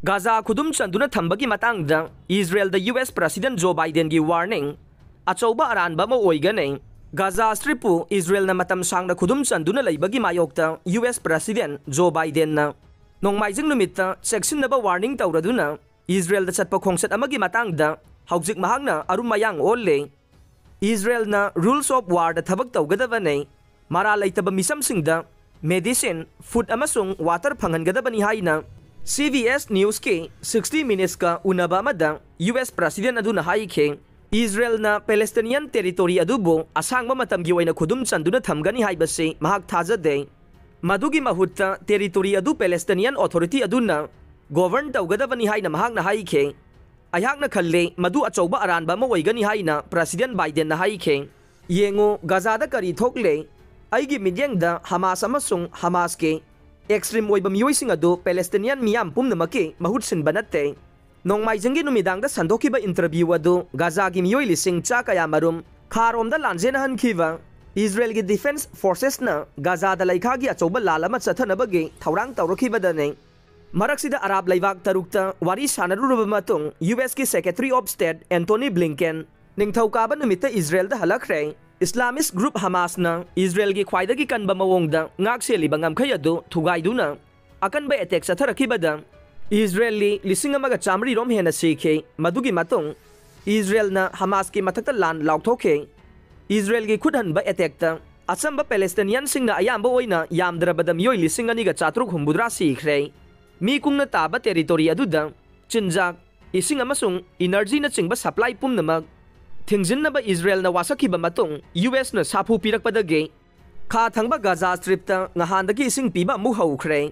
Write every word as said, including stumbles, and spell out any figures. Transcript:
ꯒꯥꯖꯥ ꯈꯨꯗꯨꯝ ꯆꯟꯗꯨꯅ ꯊꯝꯕꯒꯤ ꯃꯇꯥꯡꯗ ꯏꯖꯔꯦꯜꯗ ꯌꯨ ꯑꯦꯁ ꯄ꯭ꯔꯁꯤꯗꯦꯟ ꯖꯣ ꯕꯥꯏꯗꯦꯟꯒꯤ ꯋꯥꯔꯅꯤꯡ꯫ ꯑꯆꯧꯕ ꯑꯔꯥꯟꯕ ꯑꯃ ꯑꯣꯏꯒꯅꯤ꯫ ꯒꯥꯖꯥ ꯁ꯭ꯇ꯭ꯔꯤꯞꯄꯨ ꯏꯖꯔꯦꯜꯅ ꯃꯇꯝ ꯁꯥꯡꯅ ꯈꯨꯗꯨꯝ ꯆꯟꯗꯨꯅ ꯂꯩꯕꯒꯤ ꯃꯥꯌꯣꯛꯇ ꯌꯨ ꯑꯦꯁ ꯄ꯭ꯔꯁꯤꯗꯦꯟ ꯖꯣ ꯕꯥꯏꯗꯦꯟꯅ ꯅꯣꯡꯃꯥꯏꯖꯤꯡ ꯅꯨꯃꯤꯠꯇ ꯆꯦꯛꯁꯤꯟꯅꯕ ꯋꯥꯔꯅꯤꯡ ꯇꯧꯔꯗꯨꯅ ꯏꯖꯔꯦꯜꯗ ꯆꯠꯄ ꯈꯣꯡꯆꯠ ꯑꯃꯒꯤ ꯃꯇꯥꯡꯗ ꯍꯧꯖꯤꯛ ꯃꯍꯥꯛꯅ ꯑꯔꯨꯝ ꯑꯌꯥꯡ ꯑꯣꯜꯂꯦ꯫ ꯏꯖꯔꯦꯜꯅ ꯔꯨꯜꯁ ꯑꯣꯐ ꯋꯥꯔꯗ ꯊꯕꯛ ꯇꯧꯒꯗꯕꯅꯤ꯫ ꯃꯔꯥ ꯂꯩꯇꯕ ꯃꯤꯆꯝꯁꯤꯡꯗ ꯃꯦꯗꯤꯁꯤꯟ, ꯐꯨꯗ ꯑꯃꯁꯨꯡ ꯋꯥꯇꯔ ꯐꯪꯍꯟꯒꯗꯕꯅꯤ ꯍꯥꯏꯅ ꯁꯤ ꯕꯤ ꯑꯦꯁ ꯅ꯭ꯌꯨꯁꯀꯤ ꯁꯤꯛꯁꯇꯤ ꯃꯤꯅꯤꯠꯁꯀ ꯎꯅꯕ ꯑꯃꯗ ꯌꯨ ꯑꯦꯁ ꯄ꯭ꯔꯁꯤꯗꯦꯟ ꯑꯗꯨꯅ ꯍꯥꯏꯈꯤ꯫ ꯏꯖꯔꯦꯜꯅ ꯄꯦꯂꯦꯁꯇꯤꯅꯤꯌꯟ ꯇꯦꯔꯤꯇꯣꯔꯤ ꯑꯗꯨꯕꯨ ꯑꯁꯥꯡꯕ ꯃꯇꯝꯒꯤ ꯑꯣꯏꯅ ꯈꯨꯗꯨꯝ ꯆꯟꯗꯨꯅ ꯊꯝꯒꯅꯤ ꯍꯥꯏꯕꯁꯤ ꯃꯍꯥꯛ ꯊꯥꯖꯗꯦ꯫ ꯃꯗꯨꯒꯤ ꯃꯍꯨꯠꯇ ꯇꯦꯔꯤꯇꯣꯔꯤ ꯑꯗꯨ ꯄꯦꯂꯦꯁꯇꯤꯅꯤꯌꯟ ꯑꯣꯊꯣꯔꯤꯇꯤ ꯑꯗꯨꯅ ꯒꯣꯚꯔꯟ ꯇꯧꯒꯗꯕꯅꯤ ꯍꯥꯏꯅ ꯃꯍꯥꯛꯅ ꯍꯥꯏꯈꯤ꯫ ꯑꯩꯍꯥꯛꯅ ꯈꯜꯂꯤ ꯃꯗꯨ ꯑꯆꯧꯕ ꯑꯔꯥꯟꯕ ꯑꯃ ꯑꯣꯏꯒꯅꯤ ꯍꯥꯏꯅ ꯄ꯭ꯔꯁꯤꯗꯦꯟ ꯕꯥꯏꯗꯦꯟꯅ ꯍꯥꯏꯈꯤ꯫ ꯌꯦꯡꯉꯨ, ꯒꯥꯖꯥꯗ ꯀꯔꯤ ꯊꯣꯛꯂꯦ? ꯑꯩꯒꯤ ꯃꯤꯠꯌꯦꯡꯗ ꯍꯃꯥꯁ ꯑꯃꯁꯨꯡ ꯍꯃꯥꯁꯀꯤ ꯑꯦꯛꯁꯇ꯭ꯔꯤꯝ ꯑꯣꯏꯕ ꯃꯤꯑꯣꯏꯁꯤꯡ ꯑꯗꯨ ꯄꯦꯂꯦꯁꯇꯤꯅꯤꯌꯟ ꯃꯤꯌꯥꯝ ꯄꯨꯝꯅꯃꯛꯀꯤ ꯃꯍꯨꯠ ꯁꯤꯟꯕ ꯅꯠꯇꯦ꯫ ꯅꯣꯡꯃꯥꯏꯖꯤꯡꯒꯤ ꯅꯨꯃꯤꯗꯥꯡꯗ ꯁꯟꯗꯣꯛꯈꯤꯕ ꯏꯟꯇꯔꯚ꯭ꯌꯨ ꯑꯗꯨ ꯒꯥꯖꯥꯒꯤ ꯃꯤꯑꯣꯏ ꯂꯤꯁꯤꯡ ꯆꯥ ꯀꯌꯥ ꯃꯔꯨꯝ ꯈꯥꯔꯣꯝꯗ ꯂꯥꯟꯖꯦꯟꯅꯍꯟꯈꯤꯕ ꯏꯖꯔꯦꯜꯒꯤ ꯗꯤꯐꯦꯟꯁ ꯐꯣꯔꯁꯦꯁꯅ ꯒꯥꯖꯥꯗ ꯂꯩꯈꯥꯒꯤ ꯑꯆꯧꯕ ꯂꯥꯜ ꯑꯃ ꯆꯠꯊꯅꯕꯒꯤ ꯊꯧꯔꯥꯡ ꯇꯧꯔꯛꯈꯤꯕꯗꯅꯤ꯫ ꯃꯔꯛꯁꯤꯗ ꯑꯔꯥꯕ ꯂꯩꯕꯥꯛ ꯇꯔꯨꯛꯇ ꯋꯥꯔꯤ ꯁꯥꯟꯅꯔꯨꯔꯕ ꯃꯇꯨꯡ ꯌꯨ ꯑꯦꯁꯀꯤ secretary of state Antony Blinken ꯅꯤꯡꯊꯧꯀꯥꯕ ꯅꯨꯃꯤꯠꯇ ꯏꯖꯔꯦꯜꯗ ꯍꯜꯂꯛꯈ꯭ꯔꯦ꯫ ꯏꯁꯂꯥꯃꯤꯁ ꯒ꯭ꯔꯨꯞ ꯍꯃꯥꯁꯅ ꯏꯖꯔꯦꯜꯒꯤ ꯈ꯭ꯋꯥꯏꯗꯒꯤ ꯀꯟꯕ ꯃꯑꯣꯡꯗ ꯉꯥꯛ ꯁꯦꯜꯂꯤꯕ ꯉꯝꯈꯩ ꯑꯗꯨ ꯊꯨꯒꯥꯏꯗꯨꯅ ꯑꯀꯟꯕ ꯑꯦꯇꯦꯛ ꯆꯠꯊꯔꯛꯈꯤꯕꯗ ꯏꯖꯔꯦꯜꯂꯤ ꯂꯤꯁꯤꯡ ꯑꯃꯒ ꯆꯥꯃꯔꯤ ꯔꯣꯝ ꯍꯦꯟꯅ ꯁꯤꯈꯤ꯫ ꯃꯗꯨꯒꯤ ꯃꯇꯨꯡ ꯏꯖꯔꯦꯜꯅ ꯍꯃꯥꯁꯀꯤ ꯃꯊꯛꯇ ꯂꯥꯟ ꯂꯥꯎꯊꯣꯛꯈꯤ꯫ ꯏꯖꯔꯦꯜꯒꯤ ꯈꯨꯠ ꯍꯟꯕ ꯑꯦꯇꯦꯛꯇ ꯑꯆꯝꯕ ꯄꯦꯂꯦꯁꯇꯤꯅꯤꯌꯟꯁꯤꯡꯅ ꯑꯌꯥꯝꯕ ꯑꯣꯏꯅ ꯌꯥꯝꯗ꯭ꯔꯕꯗ ꯃꯤꯑꯣꯏ ꯂꯤꯁꯤꯡ ꯑꯅꯤꯒ ꯆꯥꯇ꯭ꯔꯨꯛ ꯍꯨꯝꯐꯨꯇꯔꯥ ꯁꯤꯈ꯭ꯔꯦ꯫ ꯃꯤ ꯀꯨꯡꯅ ꯇꯥꯕ ꯇꯦꯔꯤꯇꯣꯔꯤ ꯑꯗꯨꯗ ꯆꯤꯟꯖꯥꯛ, ꯏꯁꯤꯡ ꯑꯃꯁꯨꯡ ꯏꯅꯔꯖꯤꯅꯆꯤꯡꯕ ꯁꯄ꯭ꯂꯥꯏ ꯄꯨꯝꯅꯃꯛ ꯊꯤꯡꯖꯤꯟꯅꯕ ꯏꯖꯔꯦꯜꯅ ꯋꯥꯁꯛꯈꯤꯕ ꯃꯇꯨꯡ ꯌꯨ ꯑꯦꯁꯅ ꯁꯥꯐꯨ ꯄꯤꯔꯛꯄꯗꯒꯤ ꯈꯥ ꯊꯪꯕ ꯒꯥꯖꯥ ꯁ꯭ꯇ꯭ꯔꯤꯞꯇ ꯉꯍꯥꯟꯗꯒꯤ ꯏꯁꯤꯡ ꯄꯤꯕ ꯑꯃꯨꯛ ꯍꯧꯈ꯭ꯔꯦ꯫